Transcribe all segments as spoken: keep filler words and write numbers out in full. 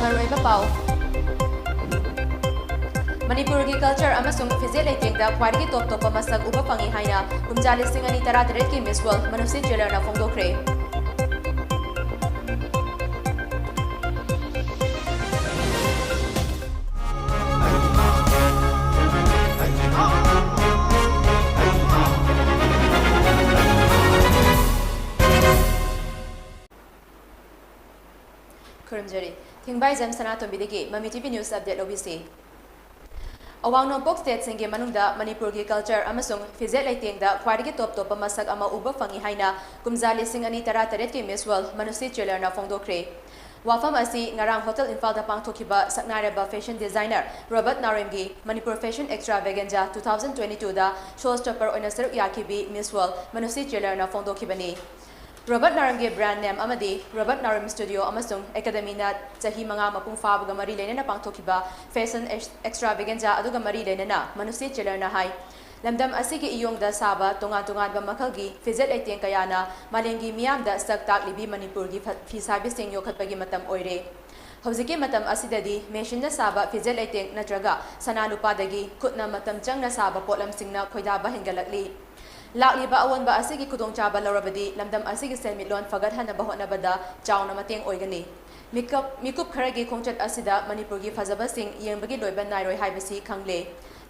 ꯃꯔꯨꯑꯣꯏꯕ ꯄꯥꯎ꯫ ꯃꯅꯤꯄꯨꯔꯒꯤ culture ꯑꯃꯁꯨꯡ ꯐꯤꯖꯦꯠ ꯂꯩꯇꯦꯡꯗ ꯈ꯭ꯋꯥꯏꯗꯒꯤ ꯇꯣꯞ ꯇꯣꯞꯄ ꯃꯁꯛ ꯎꯕ ꯐꯪꯉꯤ ꯍꯥꯏꯅ ꯀꯨꯝꯖꯥ ꯂꯤꯁꯤꯡ ꯑꯅꯤ ꯇꯔꯥꯇꯔꯦꯠꯀꯤ Miss World ꯃꯅꯨꯁꯤ ꯆꯦꯂꯔꯅ ꯐꯣꯡꯗꯣꯛꯈ꯭ꯔꯦ꯫ ꯈꯨꯔꯨꯝꯖꯔꯤ꯫ ꯊꯤꯡꯕꯥꯏꯖꯝ ꯁꯅꯥꯇꯣꯝꯕꯤꯗꯒꯤ ꯃꯃꯤ TV news update ꯂꯧꯕꯤꯁꯤ꯫ ꯑꯋꯥꯡ ꯅꯣꯡꯄꯣꯛ stateꯁꯤꯡꯒꯤ ꯃꯅꯨꯡꯗ ꯃꯅꯤꯄꯨꯔꯒꯤ culture ꯑꯃꯁꯨꯡ ꯐꯤꯖꯦꯠ ꯂꯩꯇꯦꯡꯗ ꯈ꯭ꯋꯥꯏꯗꯒꯤ ꯇꯣꯞ ꯇꯣꯞꯄ ꯃꯁꯛ ꯑꯃ ꯎꯕ ꯐꯪꯉꯤ ꯍꯥꯏꯅ ꯀꯨꯝꯖꯥ ꯂꯤꯁꯤꯡ ꯑꯅꯤ ꯇꯔꯥꯇꯔꯦꯠꯀꯤ Miss World ꯃꯅꯨꯁꯤ ꯆꯦꯂꯔꯅ ꯐꯣꯡꯗꯣꯛꯈ꯭ꯔꯦ꯫ ꯋꯥꯐꯝ ꯑꯁꯤ ꯉꯔꯥꯡ Hotel ꯏꯝꯐꯥꯜꯗ ꯄꯥꯡꯊꯣꯛꯈꯤꯕ ꯁꯛꯅꯥꯏꯔꯕ fashion designer ꯔꯣꯕꯔꯠ ꯅꯥꯎꯔꯦꯝꯒꯤ Manipur Fashion Extravaganza two thousand twenty twoꯗ showstopper ꯑꯣꯏꯅ ꯁꯔꯨꯛ ꯌꯥꯈꯤꯕꯤ Miss World ꯃꯅꯨꯁꯤ ꯆꯦꯂꯔꯅ ꯐꯣꯡꯗꯣꯛꯈꯤꯕꯅꯤ꯫ ꯔꯣꯕꯔꯠ ꯅꯥꯎꯔꯦꯝꯒꯤ brand name ꯑꯃꯗꯤ ꯔꯣꯕꯔꯠ ꯅꯥꯎꯔꯦꯝ Studio ꯑꯃꯁꯨꯡ Academyꯅ ꯆꯍꯤ ꯃꯉꯥ ꯃꯄꯨꯡ ꯐꯥꯕꯒ ꯃꯔꯤ ꯂꯩꯅꯅ ꯄꯥꯡꯊꯣꯛꯈꯤꯕ fashion extravaganza ꯑꯗꯨꯒ ꯃꯔꯤ ꯂꯩꯅꯅ ꯃꯅꯨꯁꯤ ꯆꯦꯂꯔꯅ ꯍꯥꯏ, ꯂꯝꯗꯝ ꯑꯁꯤꯒꯤ ꯏꯌꯣꯡꯗ ꯁꯥꯕ ꯇꯣꯉꯥꯟ ꯇꯣꯉꯥꯟꯕ ꯃꯈꯜꯒꯤ ꯐꯤꯖꯦꯠ ꯂꯩꯇꯦꯡ ꯀꯌꯥꯅ ꯃꯥꯂꯦꯝꯒꯤ ꯃꯤꯌꯥꯝꯗ ꯁꯛ ꯇꯥꯛꯂꯤꯕꯤ ꯃꯅꯤꯄꯨꯔꯒꯤ ꯐ-, ꯐꯤꯁꯥꯕꯤꯁꯤꯡ ꯌꯣꯛꯈꯠꯄꯒꯤ ꯃꯇꯝ ꯑꯣꯏꯔꯦ꯫ ꯍꯧꯖꯤꯛꯀꯤ ꯃꯇꯝ ꯑꯁꯤꯗꯗꯤ machineꯅ ꯁꯥꯕ ꯐꯤꯖꯦꯠ ꯂꯩꯇꯦꯡ ꯅꯠꯇ꯭ꯔꯒ ꯁꯅꯥ ꯂꯨꯄꯥꯗꯒꯤ ꯈꯨꯠꯅ ꯃꯇꯝ ꯆꯪꯅ ꯁꯥꯕ ꯄꯣꯠꯂꯝꯁꯤꯡꯅ ꯈꯣꯏꯗꯥꯕ ꯍꯦꯟꯒꯠꯂꯛꯂꯤ꯫ ꯂꯥꯛꯂꯤꯕ ꯑꯑꯣꯟꯕ ꯑꯁꯤꯒꯤ ꯈꯨꯗꯣꯡꯆꯥꯕ ꯂꯧꯔꯕꯗꯤ ꯂꯝꯗꯝ ꯑꯁꯤꯒꯤ ꯁꯦꯟꯃꯤꯠꯂꯣꯟ ꯐꯒꯠꯍꯟꯅꯕ ꯍꯣꯠꯅꯕꯗ ꯆꯥꯎꯅ ꯃꯇꯦꯡ ꯑꯣꯏꯒꯅꯤ꯫ ꯃꯤꯀꯨꯞ, ꯃꯤꯀꯨꯞ ꯈꯔꯒꯤ ꯈꯣꯡꯆꯠ ꯑꯁꯤꯗ ꯃꯅꯤꯄꯨꯔꯒꯤ ꯐꯖꯕꯁꯤꯡ ꯌꯦꯡꯕꯒꯤ ꯂꯣꯏꯕ ꯅꯥꯏꯔꯣꯏ ꯍꯥꯏꯕꯁꯤ ꯈꯪꯂꯦ꯫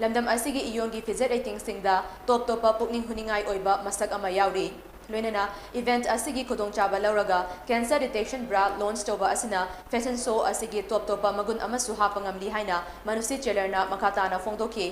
ꯂꯝꯗꯝ ꯑꯁꯤꯒꯤ ꯏꯌꯣꯡꯒꯤ ꯐꯤꯖꯦꯠ ꯂꯩꯇꯦꯡꯁꯤꯡꯗ ꯇꯣꯞ ꯇꯣꯞꯄ ꯄꯨꯛꯅꯤꯡ ꯍꯨꯅꯤꯡꯉꯥꯏ ꯑꯣꯏꯕ ꯃꯁꯛ ꯑꯃ ꯌꯥꯎꯔꯤ꯫ ꯂꯣꯏꯅꯅ event ꯑꯁꯤꯒꯤ ꯈꯨꯗꯣꯡꯆꯥꯕ ꯂꯧꯔꯒ cancer detection bra launch ꯇꯧꯕ ꯑꯁꯤꯅ fashion show ꯑꯁꯤꯒꯤ ꯇꯣꯞ ꯇꯣꯞꯄ ꯃꯒꯨꯟ ꯑꯃꯁꯨ ꯍꯥꯞꯄ ꯉꯝꯂꯤ ꯍꯥꯏꯅ ꯃꯅꯨꯁꯤ ꯆꯦꯂꯔꯅ ꯃꯈꯥ ꯇꯥꯅ ꯐꯣꯡꯗꯣꯛꯈꯤ꯫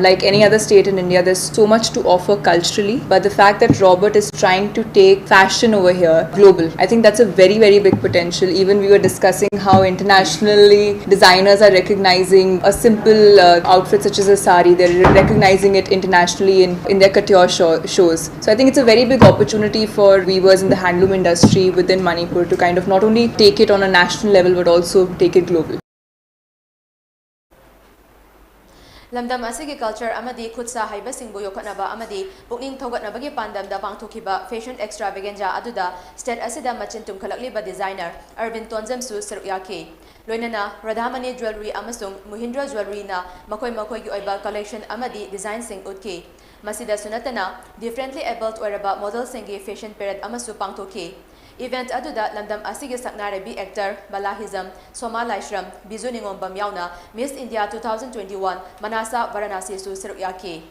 Like any other state in India, there's so much to offer culturally, but the fact that Robert is trying to take fashion over here global, I think that's a very, very big potential. Even we were discussing how internationally designers are recognizing a simple uh, outfit such as a sari, they're recognizing it internationally in, in their couture show, shows. So I think it's a very big opportunity for weavers in the handloom industry within Manipur to kind of not only take it on a national level but also take it global. ꯂꯝꯗꯝ ꯑꯁꯤꯒꯤ culture ꯑꯃꯗꯤ ꯈꯨꯠꯁꯥ ꯍꯩꯕꯁꯤꯡꯕꯨ ꯌꯣꯛꯈꯠꯅꯕ ꯑꯃꯗꯤ ꯄꯨꯛꯅꯤꯡ ꯊꯧꯒꯠꯅꯕꯒꯤ ꯄꯥꯟꯗꯝꯗ ꯄꯥꯡꯊꯣꯛꯈꯤꯕ fashion extravaganza ꯑꯗꯨꯗ state ꯑꯁꯤꯗ ꯃꯆꯤꯟ ꯇꯨꯝꯈꯠꯂꯛꯂꯤꯕ designer ꯑꯔꯕꯤꯟ ꯇꯣꯟꯖꯝꯁꯨ ꯁꯔꯨꯛ ꯌꯥꯈꯤ꯫ ꯂꯣꯏꯅꯅ ꯔꯥꯙꯥꯃꯅꯤ Jewellery ꯑꯃꯁꯨꯡ ꯃꯍꯤꯟꯗ꯭ꯔ Jewelleryꯅ ꯃꯈꯣꯏ ꯃꯈꯣꯏꯒꯤ ꯑꯣꯏꯕ collectionꯁꯤꯡ ꯑꯃꯗꯤ design ꯑꯣꯏꯔꯕ modelꯁꯤꯡ ꯎꯠꯈꯤ꯫ ꯃꯁꯤꯗꯁꯨ ꯅꯠꯇꯅ, differently abled ꯑꯣꯏꯔꯕ modelꯁꯤꯡꯒꯤ fashion parade ꯑꯃꯁꯨ ꯄꯥꯡꯊꯣꯛꯈꯤ꯫ Event ꯑꯗꯨꯗ ꯂꯝꯗꯝ ꯑꯁꯤꯒꯤ ꯁꯛꯅꯥꯏꯔꯕꯤ actor ꯕꯂꯥ ꯍꯤꯖꯝ, ꯁꯣꯃꯥ ꯂꯥꯏꯁ꯭ꯔꯝ, ꯕꯤꯖꯨ ꯅꯤꯉꯣꯝꯕꯝ ꯌꯥꯎꯅ Miss India two thousand twenty-one ꯃꯅꯥꯁꯥ ꯚꯥꯔꯥꯅꯥꯁꯤꯁꯨ ꯁꯔꯨꯛ ꯌꯥꯈꯤ꯫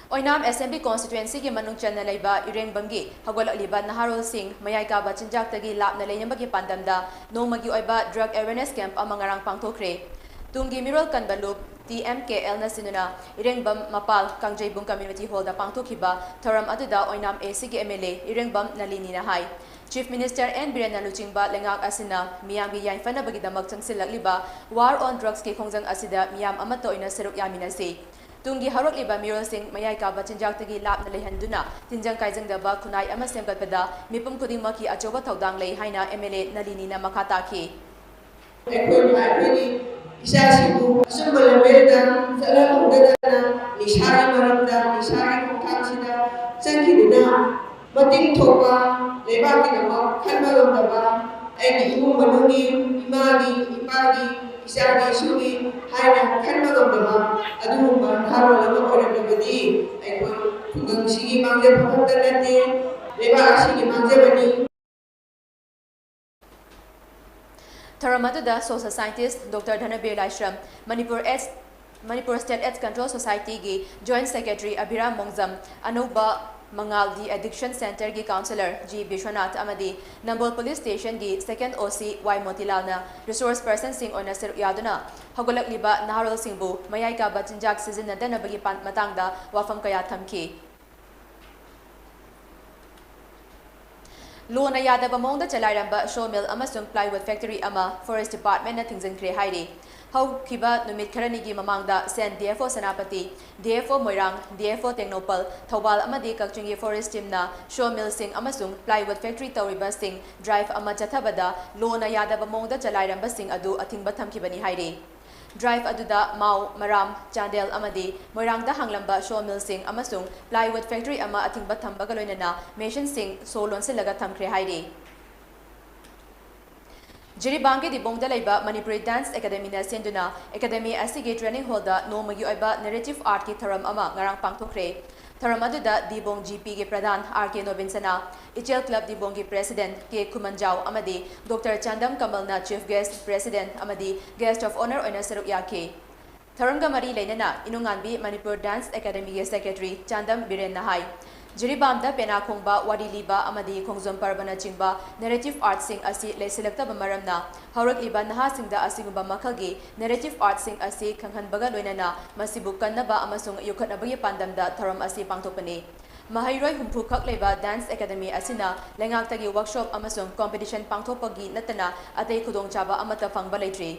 ꯑꯣꯏꯅꯥꯝ Assembly Constituencyꯒꯤ ꯃꯅꯨꯡ ꯆꯟꯅ ꯂꯩꯕ ꯏꯔꯦꯡꯕꯝꯒꯤ ꯍꯧꯒꯠꯂꯛꯂꯤꯕ ꯅꯍꯥꯔꯣꯜꯁꯤꯡ ꯃꯌꯥꯏ ꯀꯥꯕ ꯆꯤꯟꯖꯥꯛꯇꯒꯤ ꯂꯥꯞꯅ ꯂꯩꯅꯕꯒꯤ ꯄꯥꯟꯗꯝꯗ ꯅꯣꯡꯃꯒꯤ ꯑꯣꯏꯕ drug awareness camp ꯑꯃ ꯉꯔꯥꯡ ꯄꯥꯡꯊꯣꯛꯈ꯭ꯔꯦ꯫ ꯇꯨꯡꯒꯤ ꯃꯤꯔꯣꯜ ꯀꯟꯕ ꯂꯨꯞ, T M K Lꯅ ꯁꯤꯟꯗꯨꯅ ꯏꯔꯦꯡꯕꯝ ꯃꯄꯥꯜ ꯀꯥꯡꯖꯩꯕꯨꯡ Community Hallꯗ ꯄꯥꯡꯊꯣꯛꯈꯤꯕ ꯊꯧꯔꯝ ꯑꯗꯨꯗ ꯑꯣꯏꯅꯥꯝ ACꯒꯤ MLA ꯏꯔꯦꯡꯕꯝ ꯅꯂꯤꯅꯤꯅ ꯍꯥꯏ꯫ Chief Minister N ꯕꯤꯔꯦꯟꯅ ꯂꯨꯆꯤꯡꯕ ꯂꯩꯉꯥꯛ ꯑꯁꯤꯅ ꯃꯤꯌꯥꯝꯒꯤ ꯌꯥꯏꯐꯅꯕꯒꯤꯗꯃꯛ ꯆꯪꯁꯤꯜꯂꯛꯂꯤꯕ War on Drugsꯀꯤ ꯈꯣꯡꯖꯪ ꯑꯁꯤꯗ ꯃꯤꯌꯥꯝ ꯑꯃꯠꯇ ꯑꯣꯏꯅ ꯁꯔꯨꯛ ꯌꯥꯃꯤꯟꯅꯁꯤ꯫ ꯇꯨꯡꯒꯤ ꯍꯧꯔꯛꯂꯤꯕ ꯃꯤꯔꯣꯜꯁꯤꯡ ꯃꯌꯥꯏ ꯀꯥꯕ ꯆꯤꯟꯖꯥꯛꯇꯒꯤ ꯂꯥꯞꯅ ꯂꯩꯍꯟꯗꯨꯅ ꯇꯤꯟꯖꯪ ꯀꯥꯏꯖꯪꯗꯕ ꯈꯨꯟꯅꯥꯏ ꯑꯃ ꯁꯦꯝꯒꯠꯄꯗ ꯃꯤꯄꯨꯝ ꯈꯨꯗꯤꯡꯃꯛꯀꯤ ꯑꯆꯧꯕ ꯊꯧꯗꯥꯡ ꯂꯩ ꯍꯥꯏꯅ MLA ꯅꯂꯤꯅꯤꯅ ꯃꯈꯥ ꯇꯥꯈꯤ꯫ ꯑꯩꯈꯣꯏꯅ ꯑꯩꯈꯣꯏꯒꯤ ꯏꯆꯥꯁꯤꯡꯕꯨ ꯑꯆꯨꯝꯕ ꯂꯝꯕꯦꯜꯗ ꯆꯠꯍꯟꯍꯧꯗꯗꯅ ꯅꯤꯁꯥꯒꯤ ꯃꯔꯝꯗ, ꯅꯤꯁꯥꯒꯤ ꯈꯣꯡꯊꯥꯡꯁꯤꯗ ꯆꯪꯈꯤꯗꯨꯅ ꯃꯇꯤꯛ ꯊꯣꯛꯄ ꯂꯩꯕꯥꯛꯀꯤꯗꯃꯛ ꯈꯟꯕ ꯉꯝꯗꯕ, ꯑꯩꯒꯤ ꯏꯃꯨꯡ ꯃꯅꯨꯡꯒꯤ, ꯏꯃꯥꯒꯤ, ꯏꯄꯥꯒꯤ, ꯏꯆꯥꯒꯤ, ꯏꯁꯨꯒꯤ ꯍꯥꯏꯅ ꯈꯟꯕ ꯉꯝꯗꯕ ꯑꯗꯨꯒꯨꯝꯕ ꯅꯍꯥꯔꯣꯜ ꯑꯃ ꯑꯣꯏꯔꯛꯂꯕꯗꯤ ꯑꯩꯈꯣꯏ ꯈꯨꯡꯒꯪꯁꯤꯒꯤ ꯃꯥꯡꯖꯕ ꯈꯛꯇ ꯅꯠꯇꯦ, ꯂꯩꯕꯥꯛ ꯑꯁꯤꯒꯤ ꯃꯥꯡꯖꯕꯅꯤ꯫ ꯊꯧꯔꯝ ꯑꯗꯨꯗ social scientist Doctor ꯙꯅꯕꯤꯔ ꯂꯥꯏꯁ꯭ꯔꯝ, ꯃꯅꯤꯄꯨꯔ ꯑꯦꯁ-, Manipur State AIDS Control Societyꯒꯤ Joint Secretary ꯑꯕꯤꯔꯥꯝ ꯃꯣꯡꯖꯝ, ꯑꯅꯧꯕ ꯃꯉꯥꯜ De-Addiction Centreꯒꯤ counsellor ꯖꯤ ꯕꯤꯁ꯭ꯋꯅꯥꯊ ꯑꯃꯗꯤ ꯅꯝꯕꯣꯜ Police Stationꯒꯤ second OC ꯋꯥꯏ ꯃꯣꯇꯤꯂꯥꯜꯅ resource personꯁꯤꯡ ꯑꯣꯏꯅ ꯁꯔꯨꯛ ꯌꯥꯗꯨꯅ ꯍꯧꯒꯠꯂꯛꯂꯤꯕ ꯅꯍꯥꯔꯣꯜꯁꯤꯡꯕꯨ ꯃꯌꯥꯏ ꯀꯥꯕ ꯆꯤꯟꯖꯥꯛ ꯁꯤꯖꯤꯟꯅꯗꯅꯕꯒꯤ ꯄꯥꯟ-, ꯃꯇꯥꯡꯗ ꯋꯥꯐꯝ ꯀꯌꯥ ꯊꯝꯈꯤ꯫ ꯂꯣꯅ ꯌꯥꯗꯕ ꯃꯑꯣꯡꯗ ꯆꯂꯥꯏꯔꯝꯕ ꯁꯣ ꯃꯤꯜ ꯑꯃꯁꯨꯡ ꯄ꯭ꯂꯥꯏꯋꯨꯗ ꯐꯦꯛꯇꯔꯤ ꯑꯃ ꯐꯣꯔꯦꯁ ꯗꯤꯄꯥꯔꯠꯃꯦꯟꯅ ꯊꯤꯡꯖꯤꯟꯈ꯭ꯔꯦ ꯍꯥꯏꯔꯤ꯫ ꯍꯧꯈꯤꯕ ꯅꯨꯃꯤꯠ ꯈꯔꯅꯤꯒꯤ ꯃꯃꯥꯡꯗ ꯁꯦꯟ D F O Senapati, D F O ꯃꯣꯏꯔꯥꯡ, D F O Tengnoupal, Thoubal ꯑꯃꯗꯤ ꯀꯛꯆꯤꯡꯒꯤ ꯐꯣꯔꯦꯁ ꯇꯤꯝꯅ ꯁꯣ ꯃꯤꯜꯁꯤꯡ ꯑꯃꯁꯨꯡ ꯄ꯭ꯂꯥꯏꯋꯨꯗ ꯐꯦꯛꯇꯔꯤ ꯇꯧꯔꯤꯕꯁꯤꯡ ꯗ꯭ꯔꯥꯏꯚ ꯑꯃ ꯆꯠꯊꯕꯗ ꯂꯣꯅ ꯌꯥꯗꯕ ꯃꯑꯣꯡꯗ ꯆꯂꯥꯏꯔꯝꯕꯁꯤꯡ ꯑꯗꯨ ꯑꯊꯤꯡꯕ ꯊꯝꯈꯤꯕꯅꯤ ꯍꯥꯏꯔꯤ꯫ ꯗ꯭ꯔꯥꯏꯚ ꯑꯗꯨꯗ ꯃꯥꯎ, ꯃꯔꯥꯝ, ꯆꯥꯟꯗꯦꯜ ꯑꯃꯗꯤ ꯃꯣꯏꯔꯥꯡꯗ ꯍꯥꯡꯂꯝꯕ ꯁꯣ ꯃꯤꯜꯁꯤꯡ ꯑꯃꯁꯨꯡ ꯄ꯭ꯂꯥꯏꯋꯨꯗ ꯐꯦꯛꯇꯔꯤ ꯑꯃ ꯑꯊꯤꯡꯕ ꯊꯝꯕꯒ ꯂꯣꯏꯅꯅ ꯃꯦꯁꯤꯟꯁꯤꯡ ꯁꯣ ꯂꯣꯟꯁꯤꯜꯂꯒ ꯊꯝꯈ꯭ꯔꯦ ꯍꯥꯏꯔꯤ꯫ ꯖꯤꯔꯤꯕꯥꯝꯒꯤ ꯗꯤꯕꯣꯡꯗ ꯂꯩꯕ ꯃꯅꯤꯄꯨꯔꯤ ꯗꯥꯟꯁ ꯑꯦꯀꯥꯗꯃꯤꯅ ꯁꯤꯟꯗꯨꯅ ꯑꯦꯀꯥꯗꯃꯤ ꯑꯁꯤꯒꯤ ꯇ꯭ꯔꯦꯅꯤꯡ ꯍꯣꯜꯗ ꯅꯣꯡꯃꯒꯤ ꯑꯣꯏꯕ ꯅꯦꯔꯦꯇꯤꯚ ꯑꯥꯔꯠꯀꯤ ꯊꯧꯔꯝ ꯑꯃ ꯉꯔꯥꯡ ꯄꯥꯡꯊꯣꯛꯈ꯭ꯔꯦ꯫ ꯊꯧꯔꯝ ꯑꯗꯨꯗ ꯗꯤꯕꯣꯡ ꯖꯤ ꯄꯤꯒꯤ ꯄ꯭ꯔꯙꯥꯟ ꯑꯥꯔ ꯀꯦ ꯅꯣꯕꯤꯟꯁꯅꯥ, ꯏꯆꯦꯜ ꯀ꯭ꯂꯕ ꯗꯤꯕꯣꯡꯒꯤ ꯄ꯭ꯔꯦꯁꯤꯗꯦꯟꯠ ꯀꯦ ꯈꯨꯃꯟꯖꯥꯎ ꯑꯃꯗꯤ doctor Chandam ꯀꯃꯜꯅ chief guest, president ꯑꯃꯗꯤ ꯒꯦꯁ꯭ꯠ ꯑꯣꯐ ꯑꯣꯅꯔ ꯑꯣꯏꯅ ꯁꯔꯨꯛ ꯌꯥꯈꯤ꯫ ꯊꯧꯔꯝꯒ ꯃꯔꯤ ꯂꯩꯅꯅ ꯏꯅꯨꯡꯉꯥꯟꯕꯤ ꯃꯅꯤꯄꯨꯔ ꯗꯥꯟꯁ ꯑꯦꯀꯥꯗꯃꯤꯒꯤ ꯁꯦꯀ꯭ꯔꯦꯇꯔꯤ ꯆꯥꯟꯗꯝ ꯕꯤꯔꯦꯟꯅ ꯍꯥꯏ, ꯖꯤꯔꯤꯕꯥꯝꯗ ꯄꯦꯅꯥ ꯈꯣꯡꯕ, ꯋꯥꯔꯤ ꯂꯤꯕ ꯑꯃꯗꯤ ꯈꯣꯡꯖꯣꯝ ꯄꯔꯕꯅꯆꯤꯡꯕ ꯅꯦꯔꯦꯇꯤꯚ ꯑꯥꯔꯠꯁꯤꯡ ꯑꯁꯤ ꯂꯩꯁꯤꯜꯂꯛꯇꯕ ꯃꯔꯝꯅ ꯍꯧꯔꯛꯂꯤꯕ ꯅꯍꯥꯁꯤꯡꯗ ꯑꯁꯤꯒꯨꯝꯕ ꯃꯈꯜꯒꯤ ꯅꯦꯔꯦꯇꯤꯚ ꯑꯥꯔꯠꯁꯤꯡ ꯑꯁꯤ ꯈꯪꯍꯟꯕꯒ ꯂꯣꯏꯅꯅ ꯃꯁꯤꯕꯨ ꯀꯟꯅꯕ ꯑꯃꯁꯨꯡ ꯌꯣꯛꯈꯠꯅꯕꯒꯤ ꯄꯥꯟꯗꯝꯗ ꯊꯧꯔꯝ ꯑꯁꯤ ꯄꯥꯡꯊꯣꯛꯄꯅꯤ꯫ ꯃꯍꯩꯔꯣꯏ ꯍꯨꯝꯐꯨ ꯈꯛ ꯂꯩꯕ ꯗꯥꯟꯁ ꯑꯦꯀꯥꯗꯃꯤ ꯑꯁꯤꯅ ꯂꯩꯉꯥꯛꯇꯒꯤ ꯋꯥꯔꯛꯁꯣꯞ ꯑꯃꯁꯨꯡ ꯀꯝꯄꯤꯇꯤꯁꯟ ꯄꯥꯡꯊꯣꯛꯄꯒꯤ ꯅꯠꯇꯅ ꯑꯇꯩ ꯈꯨꯗꯣꯡꯆꯥꯕ ꯑꯃꯠꯇ ꯐꯪꯕ ꯂꯩꯇ꯭ꯔꯤ꯫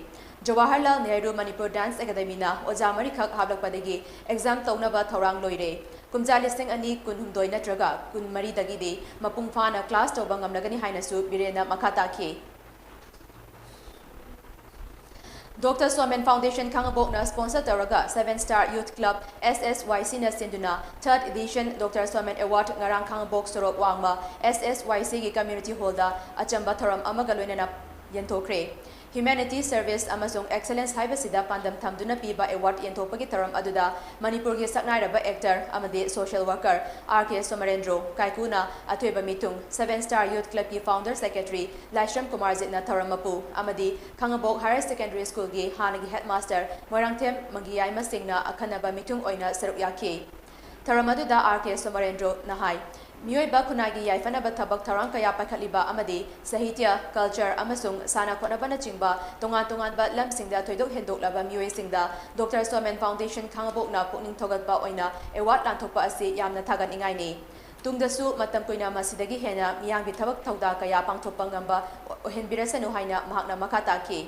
ꯖꯋꯥꯍꯔꯂꯥꯜ ꯅꯦꯍꯔꯨ ꯃꯅꯤꯄꯨꯔ ꯗꯥꯟꯁ ꯑꯦꯀꯥꯗꯃꯤꯅ ꯑꯣꯖꯥ ꯃꯔꯤꯈꯛ ꯍꯥꯞꯂꯛꯄꯗꯒꯤ ꯑꯦꯛꯖꯥꯝ ꯇꯧꯅꯕ ꯊꯧꯔꯥꯡ ꯂꯣꯏꯔꯦ꯫ ꯀꯨꯝꯖꯥ ꯂꯤꯁꯤꯡ ꯑꯅꯤ ꯀꯨꯟꯍꯨꯝꯗꯣꯏ ꯅꯠꯇ꯭ꯔꯒ ꯀꯨꯟꯃꯔꯤꯗꯒꯤꯗꯤ ꯃꯄꯨꯡ ꯐꯥꯅ ꯀ꯭ꯂꯥꯁ ꯇꯧꯕ ꯉꯝꯂꯒꯅꯤ ꯍꯥꯏꯅꯁꯨ ꯕꯤꯔꯦꯟꯅ ꯃꯈꯥ ꯇꯥꯈꯤ꯫ ꯗꯣꯛꯇꯔ ꯁꯣꯃꯦꯟ ꯐꯥꯎꯟꯗꯦꯁꯟ ꯈꯥꯡꯉꯕꯣꯛꯅ ꯁ꯭ꯄꯣꯟꯁꯔ ꯇꯧꯔꯒ Seven Star Youth Club, S S Y C ꯅ ꯁꯤꯟꯗꯨꯅ third edition doctor showman award ꯉꯔꯥꯡ ꯈꯥꯡꯉꯕꯣꯛ ꯁꯣꯔꯣꯛ ꯋꯥꯡꯃ S S Y C ꯒꯤ community hall ꯗ ꯑꯆꯝꯕ ꯊꯧꯔꯝ ꯑꯃꯒ ꯂꯣꯏꯅꯅ ꯌꯦꯟꯊꯣꯛꯈ꯭ꯔꯦ꯫ Humanity Service ꯑꯃꯁꯨꯡ Excellence ꯍꯥꯏꯕꯁꯤꯗ ꯄꯥꯟꯗꯝ ꯊꯝꯗꯨꯅ ꯄꯤꯕ ꯑꯦꯋꯥꯔꯗ ꯌꯦꯟꯊꯣꯛꯄꯒꯤ ꯊꯧꯔꯝ ꯑꯗꯨꯗ ꯃꯅꯤꯄꯨꯔꯒꯤ ꯁꯛꯅꯥꯏꯔꯕ ꯑꯦꯛꯇꯔ ꯑꯃꯗꯤ ꯁꯣꯁꯤꯌꯦꯜ ꯋꯥꯔꯀꯔ ꯑꯥꯔ ꯀꯦ ꯁꯣꯃꯔꯦꯟꯗ꯭ꯔꯣ ꯀꯥꯏꯀꯨꯅ ꯑꯊꯣꯏꯕ ꯃꯤꯊꯨꯡ, Seven Star Youth Club ꯀꯤ founder secretary ꯂꯥꯏꯁ꯭ꯔꯝ ꯀꯨꯃꯥꯔꯖꯤꯠꯅ ꯊꯧꯔꯝ ꯃꯄꯨ ꯑꯃꯗꯤ ꯈꯥꯡꯉꯕꯣꯛ ꯍꯥꯌꯔ ꯁꯦꯀꯦꯟꯗꯔꯤ ꯁ꯭ꯀꯨꯜꯒꯤ ꯍꯥꯟꯅꯒꯤ ꯍꯦꯗꯃꯥꯁꯇꯔ ꯃꯣꯏꯔꯥꯡꯊꯦꯝ ꯃꯪꯒꯤꯌꯥꯏꯃ ꯁꯤꯡꯅ ꯑꯈꯟꯅꯕ ꯃꯤꯊꯨꯡ ꯑꯣꯏꯅ ꯁꯔꯨꯛ ꯌꯥꯈꯤ꯫ ꯊꯧꯔꯝ ꯑꯗꯨꯗ ꯑꯥꯔ ꯀꯦ ꯁꯣꯃꯔꯦꯟꯗ꯭ꯔꯣꯅ ꯍꯥꯏ, ꯃꯤꯑꯣꯏꯕ ꯈꯨꯟꯅꯥꯏꯒꯤ ꯌꯥꯏꯐꯅꯕ ꯊꯕꯛ ꯊꯧꯔꯥꯡ ꯀꯌꯥ ꯄꯥꯏꯈꯠꯂꯤꯕ ꯑꯃꯗꯤ ꯁꯥꯍꯤꯇ꯭ꯌ, ꯀꯜꯆꯔ ꯑꯃꯁꯨꯡ ꯁꯥꯟꯅ ꯈꯣꯠꯅꯕꯅꯆꯤꯡꯕ ꯇꯣꯉꯥꯟ ꯇꯣꯉꯥꯟꯕ ꯂꯝꯁꯤꯡꯗ ꯊꯣꯏꯗꯣꯛ ꯍꯦꯟꯗꯣꯛꯂꯕ ꯃꯤꯑꯣꯏꯁꯤꯡꯗ ꯗꯣꯛꯇꯔ ꯁꯣꯃꯦꯟ ꯐꯥꯎꯟꯗꯦꯁꯟ ꯈꯥꯡꯉꯕꯣꯛꯅ ꯄꯨꯛꯅꯤꯡ ꯊꯧꯒꯠꯄ ꯑꯣꯏꯅ ꯑꯦꯋꯥꯔꯗ ꯂꯥꯟꯊꯣꯛꯄ ꯑꯁꯤ ꯌꯥꯝꯅ ꯊꯥꯒꯠꯅꯤꯡꯉꯥꯏꯅꯤ꯫ ꯇꯨꯡꯗꯁꯨ ꯃꯇꯝ ꯀꯨꯏꯅ ꯃꯁꯤꯗꯒꯤ ꯍꯦꯟꯅ ꯃꯤꯌꯥꯝꯒꯤ ꯊꯕꯛ ꯊꯧꯗꯥ ꯀꯌꯥ ꯄꯥꯡꯊꯣꯛꯄ ꯉꯝꯕ ꯑꯣꯏꯍꯟꯕꯤꯔꯁꯅꯨ ꯍꯥꯏꯅ ꯃꯍꯥꯛꯅ ꯃꯈꯥ ꯇꯥꯈꯤ꯫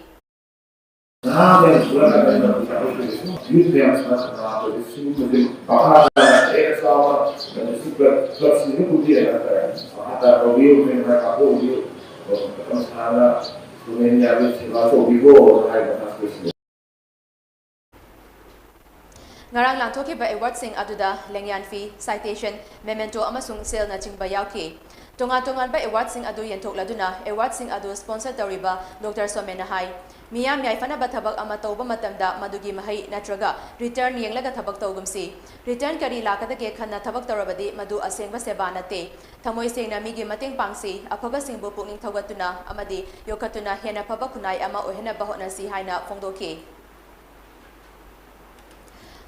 ꯉꯔꯥꯡ ꯂꯥꯟꯊꯣꯛꯈꯤꯕ ꯑꯦꯋꯥꯔꯗꯁꯤꯡ ꯑꯗꯨꯗ ꯂꯦꯡꯌꯥꯟ ꯐꯤ, ꯁꯥꯏꯇꯦꯁꯟ, ꯃꯦꯃꯦꯟꯇꯣ ꯑꯃꯁꯨꯡ ꯁꯦꯜꯅꯆꯤꯡꯕ ꯌꯥꯎꯈꯤ꯫ ꯇꯣꯉꯥꯟ ꯇꯣꯉꯥꯟꯕ ꯑꯦꯋꯥꯔꯗꯁꯤꯡ ꯑꯗꯨ ꯌꯦꯟꯊꯣꯛꯂꯗꯨꯅ ꯑꯦꯋꯥꯔꯗꯁꯤꯡ ꯑꯗꯨ ꯁ꯭ꯄꯣꯟꯁꯔ ꯇꯧꯔꯤꯕ ꯗꯣꯛꯇꯔ ꯁꯣꯃꯦꯟꯅ ꯍꯥꯏ, ꯃꯤꯌꯥꯝ ꯌꯥꯏꯐꯅꯕ ꯊꯕꯛ ꯑꯃ ꯇꯧꯕ ꯃꯇꯝꯗ ꯃꯗꯨꯒꯤ ꯃꯍꯩ ꯅꯠꯇ꯭ꯔꯒ ꯔꯤꯇꯔꯟ ꯌꯦꯡꯂꯒ ꯊꯕꯛ ꯇꯧꯒꯨꯝꯁꯤ꯫ ꯔꯤꯇꯔꯟ ꯀꯔꯤ ꯂꯥꯛꯀꯗꯒꯦ ꯈꯟꯅ ꯊꯕꯛ ꯇꯧꯔꯕꯗꯤ ꯃꯗꯨ ꯑꯁꯦꯡꯕ ꯁꯦꯕꯥ ꯅꯠꯇꯦ꯫ ꯊꯃꯣꯏ ꯁꯦꯡꯅ ꯃꯤꯒꯤ ꯃꯇꯦꯡ ꯄꯥꯡꯁꯤ, ꯑꯐꯕꯁꯤꯡꯕꯨ ꯄꯨꯛꯅꯤꯡ ꯊꯧꯒꯠꯇꯨꯅ ꯑꯃꯗꯤ ꯌꯣꯛꯈꯠꯇꯨꯅ ꯍꯦꯟꯅ ꯐꯕ ꯈꯨꯟꯅꯥꯏ ꯑꯃ ꯑꯣꯏꯍꯟꯅꯕ ꯍꯣꯠꯅꯁꯤ ꯍꯥꯏꯅ ꯐꯣꯡꯗꯣꯛꯈꯤ꯫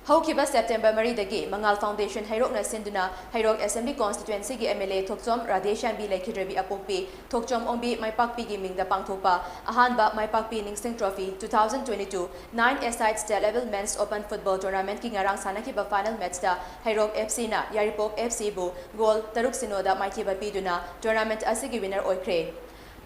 ꯍꯧꯈꯤꯕ ꯁꯦꯞꯇꯦꯝꯕꯔ ꯃꯔꯤꯗꯒꯤ ꯃꯉꯥꯜ ꯐꯥꯎꯟꯗꯦꯁꯟ ꯍꯩꯔꯣꯛꯅ ꯁꯤꯟꯗꯨꯅ ꯍꯩꯔꯣꯛ ꯑꯦꯁꯦꯝꯕ꯭ꯂꯤ ꯀꯣꯟꯁꯇꯤꯇ꯭ꯋꯦꯟꯁꯤꯒꯤ ꯑꯦꯝ ꯑꯦꯜ ꯑꯦ ꯊꯣꯛꯆꯣꯝ ꯔꯥꯙꯦꯁ꯭ꯌꯥꯝꯕꯤ ꯂꯩꯈꯤꯗ꯭ꯔꯕꯤ ꯑꯄꯣꯛꯄꯤ ꯊꯣꯛꯆꯣꯝ ꯑꯣꯡꯕꯤ ꯃꯥꯏꯄꯥꯛꯄꯤꯒꯤ ꯃꯤꯡꯗ ꯄꯥꯡꯊꯣꯛꯄ ꯑꯍꯥꯟꯕ ꯃꯥꯏꯄꯥꯛꯄꯤ ꯅꯤꯡꯁꯤꯡ trophy two thousand twenty-two nine A-side State Level Men's Open Football Tournamentꯀꯤ ꯉꯔꯥꯡ ꯁꯥꯟꯅꯈꯤꯕ ꯐꯥꯏꯅꯦꯜ ꯃꯦꯆꯇ ꯍꯩꯔꯣꯛ F Cꯅ ꯌꯥꯏꯔꯤꯄꯣꯛ F Cꯕꯨ ꯒꯣꯜ ꯇꯔꯨꯛ ꯁꯤꯅꯣꯗ ꯃꯥꯏꯊꯤꯕ ꯄꯤꯗꯨꯅ ꯇꯣꯔꯅꯥꯃꯦꯟꯠ ꯑꯁꯤꯒꯤ ꯋꯤꯅꯔ ꯑꯣꯏꯈ꯭ꯔꯦ꯫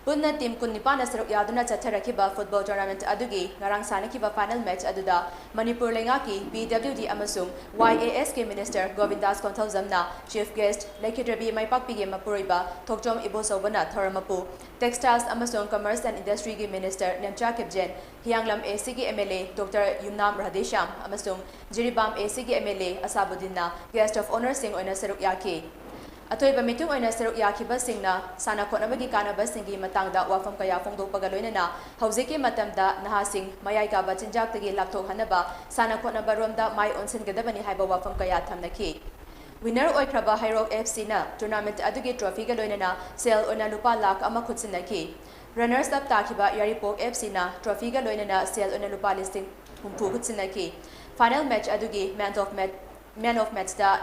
ꯄꯨꯟꯅ ꯇꯤꯝ ꯀꯨꯟꯅꯤꯄꯥꯟꯅ ꯁꯔꯨꯛ ꯌꯥꯗꯨꯅ ꯆꯠꯊꯔꯛꯈꯤꯕ ꯐꯨꯠꯕꯣꯜ ꯇꯣꯔꯅꯥꯃꯦꯟꯠ ꯑꯗꯨꯒꯤ ꯉꯔꯥꯡ ꯁꯥꯟꯅꯈꯤꯕ ꯐꯥꯏꯅꯦꯜ ꯃꯦꯆ ꯑꯗꯨꯗ ꯃꯅꯤꯄꯨꯔ ꯂꯩꯉꯥꯛꯀꯤ P W D ꯑꯃꯁꯨꯡ Y A S ꯀꯤ ꯃꯤꯅꯤꯁꯇꯔ ꯒꯣꯕꯤꯟꯗꯥꯁ ꯀꯣꯟꯊꯧꯖꯝꯅ ꯆꯤꯐ ꯒꯦꯁ꯭ꯠ, ꯂꯩꯈꯤꯗ꯭ꯔꯕꯤ ꯃꯥꯏꯄꯥꯛꯄꯤꯒꯤ ꯃꯄꯨꯔꯣꯏꯕ ꯊꯣꯛꯆꯣꯝ ꯏꯕꯣꯆꯧꯕꯅ ꯊꯧꯔꯝ ꯃꯄꯨ, Textiles ꯑꯃꯁꯨꯡ Commerce and Industryꯒꯤ ꯃꯤꯅꯤꯁꯇꯔ ꯅꯦꯝꯆꯥ ꯈꯤꯞꯖꯦꯟ, ꯍꯤꯌꯥꯡꯂꯝ A Cꯒꯤ M L A doctor Yumnam Radheshyam ꯑꯃꯁꯨꯡ ꯖꯤꯔꯤꯕꯥꯝ A Cꯒꯤ M L A ꯑꯁꯥꯕꯨꯗꯤꯟꯅ guest of honourꯁꯤꯡ ꯑꯣꯏꯅ ꯁꯔꯨꯛ ꯌꯥꯈꯤ꯫ ꯑꯊꯣꯏꯕ ꯃꯤꯇꯤꯡ ꯑꯣꯏꯅ ꯁꯔꯨꯛ ꯌꯥꯈꯤꯕꯁꯤꯡꯅ ꯁꯥꯟꯅ ꯈꯣꯠꯅꯕꯒꯤ ꯀꯥꯟꯅꯕꯁꯤꯡꯒꯤ ꯃꯇꯥꯡꯗ ꯋꯥꯐꯝ ꯀꯌꯥ ꯐꯣꯡꯗꯣꯛꯄꯒ ꯂꯣꯏꯅꯅ ꯍꯧꯖꯤꯛꯀꯤ ꯃꯇꯝꯗ ꯅꯍꯥꯁꯤꯡ ꯃꯌꯥꯏ ꯀꯥꯕ ꯆꯤꯟꯖꯥꯛꯇꯒꯤ ꯂꯥꯞꯊꯣꯛꯍꯟꯅꯕ ꯁꯥꯟꯅ ꯈꯣꯠꯅꯕꯔꯣꯝꯗ ꯃꯥꯏ ꯑꯣꯟꯁꯤꯟꯒꯗꯕꯅꯤ ꯍꯥꯏꯕ ꯋꯥꯐꯝ ꯀꯌꯥ ꯊꯝꯅꯈꯤ꯫ ꯋꯤꯅꯔ ꯑꯣꯏꯈ꯭ꯔꯕ ꯍꯩꯔꯣꯛ F Cꯅ ꯇꯣꯔꯅꯥꯃꯦꯟꯠ ꯑꯗꯨꯒꯤ ꯇ꯭ꯔꯣꯐꯤꯒ ꯂꯣꯏꯅꯅ ꯁꯦꯜ ꯑꯣꯏꯅ ꯂꯨꯄꯥ ꯂꯥꯈ ꯑꯃ ꯈꯨꯠꯁꯤꯟꯅꯈꯤ꯫ ꯔꯅꯔꯁ ꯑꯞ ꯇꯥꯈꯤꯕ ꯌꯥꯏꯔꯤꯄꯣꯛ F Cꯅ ꯇ꯭ꯔꯣꯐꯤꯒ ꯂꯣꯏꯅꯅ ꯁꯦꯜ ꯑꯣꯏꯅ ꯂꯨꯄꯥ ꯂꯤꯁꯤꯡ ꯍꯨꯝꯐꯨ ꯈꯨꯠꯁꯤꯟꯅꯈꯤ꯫ ꯐꯥꯏꯅꯦꯜ ꯃꯦꯆ ꯑꯗꯨꯒꯤ man of match, man of matchꯇ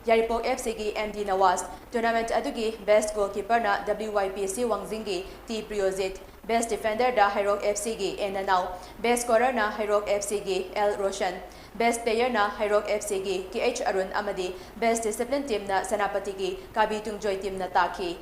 ꯌꯥꯏꯔꯤꯄꯣꯛ F Cꯒꯤ M D ꯅꯋꯥꯖ, ꯇꯣꯔꯅꯥꯃꯦꯟꯠ ꯑꯗꯨꯒꯤ best goalkeeperꯅ W Y P C ꯋꯥꯡꯖꯤꯡꯒꯤ T ꯄ꯭ꯔꯤꯌꯣꯖꯤꯠ, Best Defender ꯗ ꯍꯩꯔꯣꯛ F C ꯒꯤ A ꯅꯅꯥꯎ, Best Scorer ꯅ ꯍꯩꯔꯣꯛ F C ꯒꯤ L ꯔꯣꯁꯟ, Best Player ꯅ ꯍꯩꯔꯣꯛ F C ꯒꯤ K H ꯑꯔꯨꯟ ꯑꯃꯗꯤ Best Discipline Team ꯅ ꯁꯦꯅꯥꯄꯇꯤꯒꯤ ꯀꯥꯕꯤ ꯇꯨꯡꯖꯣꯏ Team ꯅ ꯇꯥꯈꯤ꯫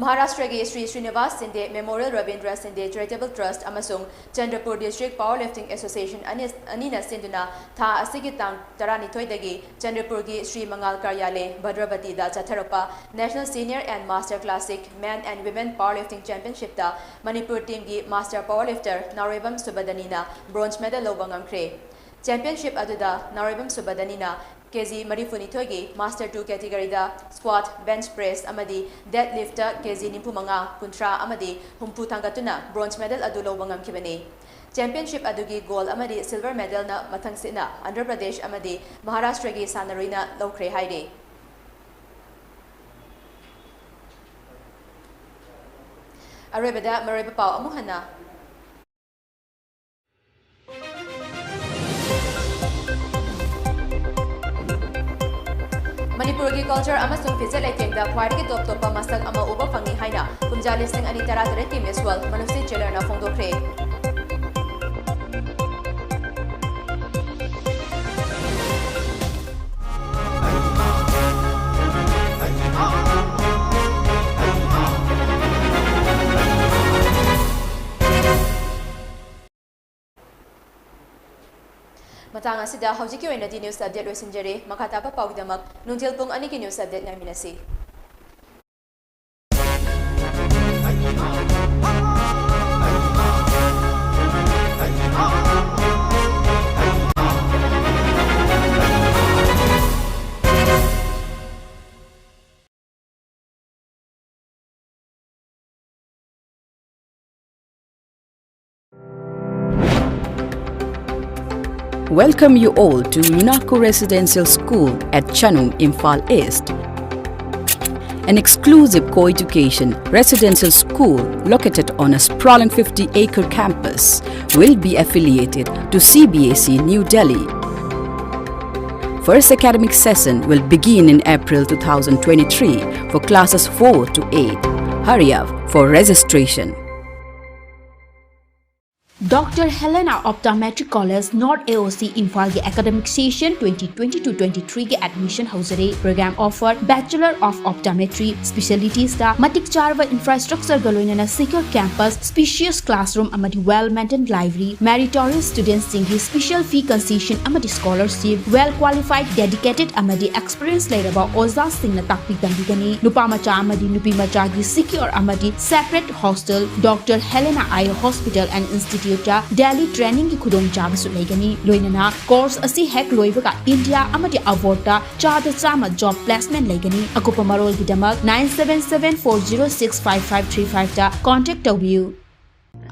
ꯃꯍꯥꯔꯥꯁꯇ꯭ꯔꯒꯤ Shri Srinivas Shinde Memorial Rabindra Shinde Charitable Trust ꯑꯃꯁꯨꯡ Chandrapur District Power Lifting Association ꯑꯅꯤ, ꯑꯅꯤꯅ ꯁꯤꯟꯗꯨꯅ ꯊꯥ ꯑꯁꯤꯒꯤ ꯇꯥꯡ ꯇꯔꯥꯅꯤꯊꯣꯏꯗꯒꯤ ꯆꯟꯗ꯭ꯔꯄꯨꯔꯒꯤ ꯁ꯭ꯔꯤ ꯃꯉꯥꯜ ꯀꯥꯔꯌꯥꯂꯦ ꯚꯗ꯭ꯔꯕꯇꯤꯗ ꯆꯠꯊꯔꯛꯄ National Senior and Master Classic Men and Women Powerlifting Championship ꯇ ꯃꯅꯤꯄꯨꯔ team ꯒꯤ Master Powerlifter ꯅꯥꯎꯔꯦꯝꯕꯝ ꯁꯨꯕꯗꯅꯤꯅ bronze medal ꯂꯧꯕ ꯉꯝꯈ꯭ꯔꯦ꯫ Championship ꯑꯗꯨꯗ ꯅꯥꯎꯔꯦꯝꯕꯝ ꯁꯨꯕꯗꯅꯤꯅ K G ꯃꯔꯤꯐꯨꯅꯤꯊꯣꯏꯒꯤ Master two category ꯗ squat, bench press ꯑꯃꯗꯤ dead lift ꯇ K G ꯅꯤꯐꯨꯃꯉꯥ, ꯀꯨꯟꯊ꯭ꯔꯥ ꯑꯃꯗꯤ ꯍꯨꯝꯐꯨ ꯊꯥꯡꯒꯠꯇꯨꯅ bronze medal ꯑꯗꯨ ꯂꯧꯕ ꯉꯝꯈꯤꯕꯅꯤ꯫ Championship ꯑꯗꯨꯒꯤ gold ꯑꯃꯗꯤ silver medal ꯅ ꯃꯊꯪꯁꯤꯠꯅ ꯑꯟꯙ꯭ꯔ ꯄ꯭ꯔꯗꯦꯁ ꯑꯃꯗꯤ ꯃꯍꯥꯔꯥꯁꯇ꯭ꯔꯒꯤ ꯁꯥꯟꯅꯔꯣꯏꯅ ꯂꯧꯈ꯭ꯔꯦ ꯍꯥꯏꯔꯤ꯫ ꯑꯔꯣꯏꯕꯗ ꯃꯔꯨꯑꯣꯏꯕ ꯄꯥꯎ ꯑꯃꯨꯛ ꯍꯟꯅ꯫ ꯃꯅꯤꯄꯨꯔꯒꯤ culture ꯑꯃꯁꯨꯡ ꯐꯤꯖꯦꯠ ꯂꯩꯇꯦꯡꯗ ꯈ꯭ꯋꯥꯏꯗꯒꯤ ꯇꯣꯞ ꯇꯣꯞꯄ ꯃꯁꯛ ꯑꯃ ꯎꯕ ꯐꯪꯏ ꯍꯥꯏꯅ ꯀꯨꯝꯖꯥ ꯂꯤꯁꯤꯡ ꯑꯅꯤ ꯇꯔꯥꯇꯔꯦꯠꯀꯤ Miss World ꯃꯅꯨꯁꯤ ꯆꯦꯂꯔꯅ ꯐꯣꯡꯗꯣꯛꯈ꯭ꯔꯦ꯫ ꯃꯇꯥꯡ ꯑꯁꯤꯗ ꯍꯧꯖꯤꯛꯀꯤ ꯑꯣꯏꯅꯗꯤ news update ꯂꯣꯏꯁꯤꯟꯖꯔꯦ꯫ ꯃꯈꯥ ꯇꯥꯕ ꯄꯥꯎꯒꯤꯗꯃꯛ ꯅꯨꯡꯊꯤꯜ ꯄꯨꯡ ꯑꯅꯤꯒꯤ news update ꯉꯥꯏꯃꯤꯟꯅꯁꯤ꯫ Welcome you all to Minako Residential School at Chanung, Imphal East. An exclusive co-education residential school located on a sprawling fifty-acre campus will be affiliated to C B S E New Delhi. First academic session will begin in April two thousand twenty-three for classes four to eight. Hurry up for registration. Doctor Helena Optometric College, North A O C, Imphal ꯒꯤ academic session twenty twenty-two twenty-three ꯒꯤ admission ꯍꯧꯖꯔꯦ꯫ Program offer: Bachelor of Optometry, specialties ꯇ ꯃꯇꯤꯛ ꯆꯥꯔꯕ infrastructure ꯒ ꯂꯣꯏꯅꯅ secure campus, spacious classroom ꯑꯃꯗꯤ well maintained library, meritorious students ꯁꯤꯡꯒꯤ special fee concession ꯑꯃꯗꯤ scholarship, well qualified, dedicated ꯑꯃꯗꯤ experience ꯂꯩꯔꯕ ꯑꯣꯖꯥꯁꯤꯡꯅ ꯇꯥꯛꯄꯤ ꯇꯝꯕꯤꯒꯅꯤ꯫ ꯅꯨꯄꯥ ꯃꯆꯥ ꯑꯃꯗꯤ ꯅꯨꯄꯤ ꯃꯆꯥꯒꯤ secure ꯑꯃꯗꯤ separate hostel, Doctor Helena Eye Hospital and Institute ꯇ daily training ꯒꯤ ꯈꯨꯗꯣꯡꯆꯥꯕꯁꯨ ꯂꯩꯒꯅꯤ꯫ ꯂꯣꯏꯅꯅ course ꯑꯁꯤ ꯍꯦꯛ ꯂꯣꯏꯕꯒ India ꯑꯃꯗꯤ abroad ꯇ ꯆꯥꯗ ꯆꯥꯝꯃ job placement ꯂꯩꯒꯅꯤ꯫ ꯑꯀꯨꯞꯄ ꯃꯔꯣꯜꯒꯤꯗꯃꯛ nine seven seven four zero six five five three five ꯇ contact ꯇꯧꯕꯤꯌꯨ꯫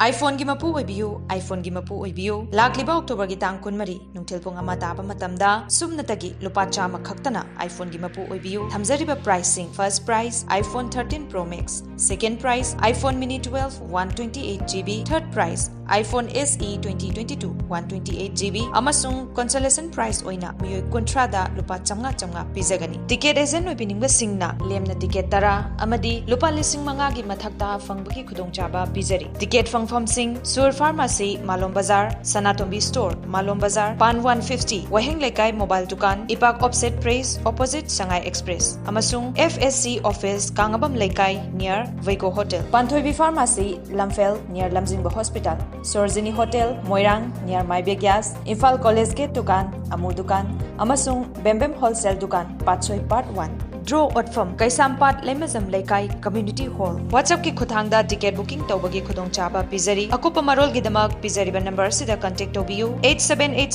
iPhone ꯒꯤ ꯃꯄꯨ ꯑꯣꯏꯕꯤꯌꯨ, iPhone ꯒꯤ ꯃꯄꯨ ꯑꯣꯏꯕꯤꯌꯨ꯫ ꯂꯥꯛꯂꯤꯕ October ꯒꯤ ꯇꯥꯡ ꯀꯨꯟꯃꯔꯤ, ꯅꯨꯡꯊꯤꯜ ꯄꯨꯡ ꯑꯃ ꯇꯥꯕ ꯃꯇꯝꯗ ꯁꯨꯞꯅꯇꯒꯤ ꯂꯨꯄꯥ ꯆꯥꯝꯃ ꯈꯛꯇꯅ iPhone ꯒꯤ ꯃꯄꯨ ꯑꯣꯏꯕꯤꯌꯨ꯫ ꯊꯝꯖꯔꯤꯕ price ꯁꯤꯡ: first prize iPhone thirteen Pro Max, second prize iPhone Mini twelve one twenty eight GB, third prize iPhone S E twenty twenty-two one twenty eight GB, ꯑꯃꯁꯨꯡ consolation prize ꯑꯣꯏꯅ ꯃꯤꯑꯣꯏ ꯀꯨꯟꯊ꯭ꯔꯥꯗ ꯂꯨꯄꯥ ꯆꯥꯝꯃꯉꯥ ꯆꯥꯝꯃꯉꯥ ꯄꯤꯖꯒꯅꯤ꯫ Ticket agent ꯑꯣꯏꯕꯤꯅꯤꯡꯕꯁꯤꯡꯅ ꯂꯦꯝꯅ ticket ꯇꯔꯥ ꯑꯃꯗꯤ ꯂꯨꯄꯥ ꯂꯤꯁꯤꯡ ꯃꯉꯥꯒꯤ ꯃꯊꯛꯇ ꯐꯪꯕꯒꯤ ꯈꯨꯗꯣꯡꯆꯥꯕ ꯄꯤꯖꯔꯤ꯫ Ticket ꯐꯪꯐꯝꯁꯤꯡ: ꯁꯨꯔ Pharmacy, ꯃꯥꯂꯣꯝ ꯕꯖꯥꯔ, ꯁꯅꯥꯇꯣꯝꯕꯤ Store, ꯃꯥꯂꯣꯝ ꯕꯖꯥꯔ, ꯄꯥꯟ one fifty, ꯋꯥꯍꯦꯡ ꯂꯩꯀꯥꯏ mobile ꯗꯨꯀꯥꯟ, ꯏꯄꯥꯛ Offset Press, opposite Sangai Express, ꯑꯃꯁꯨꯡ F S C office, ꯀꯥꯡꯉꯕꯝ ꯂꯩꯀꯥꯏ, near Veigo Hotel꯫ ꯄꯥꯟꯊꯣꯏꯕꯤ Pharmacy, ꯂꯝꯐꯦꯜ, near ꯂꯝꯖꯤꯡꯕ Hospital, Sorjini Hotel, ꯃꯣꯏꯔꯥꯡ, near ꯃꯥꯏꯕꯦ gas, Imphal College Gate ꯗꯨꯀꯥꯟ, ꯑꯃꯨ ꯗꯨꯀꯥꯟ, ꯑꯃꯁꯨꯡ ꯕꯦꯝꯕꯦꯝ Wholesale ꯗꯨꯀꯥꯟ, ꯄꯥꯠꯁꯣꯏ Part one꯫ Draw ꯑꯣꯠꯐꯝ: ꯀꯩꯁꯥꯝꯄꯥꯠ ꯂꯩꯃꯖꯝ ꯂꯩꯀꯥꯏ Community Hall꯫ WhatsApp ꯀꯤ ꯈꯨꯠꯊꯥꯡꯗ ticket booking ꯇꯧꯕꯒꯤ ꯈꯨꯗꯣꯡꯆꯥꯕ ꯄꯤꯖꯔꯤ꯫ ꯑꯀꯨꯞꯄ ꯃꯔꯣꯜꯒꯤꯗꯃꯛ ꯄꯤꯖꯔꯤꯕ number ꯑꯁꯤꯗ contact ꯇꯧꯕꯤꯌꯨ: eight seven eight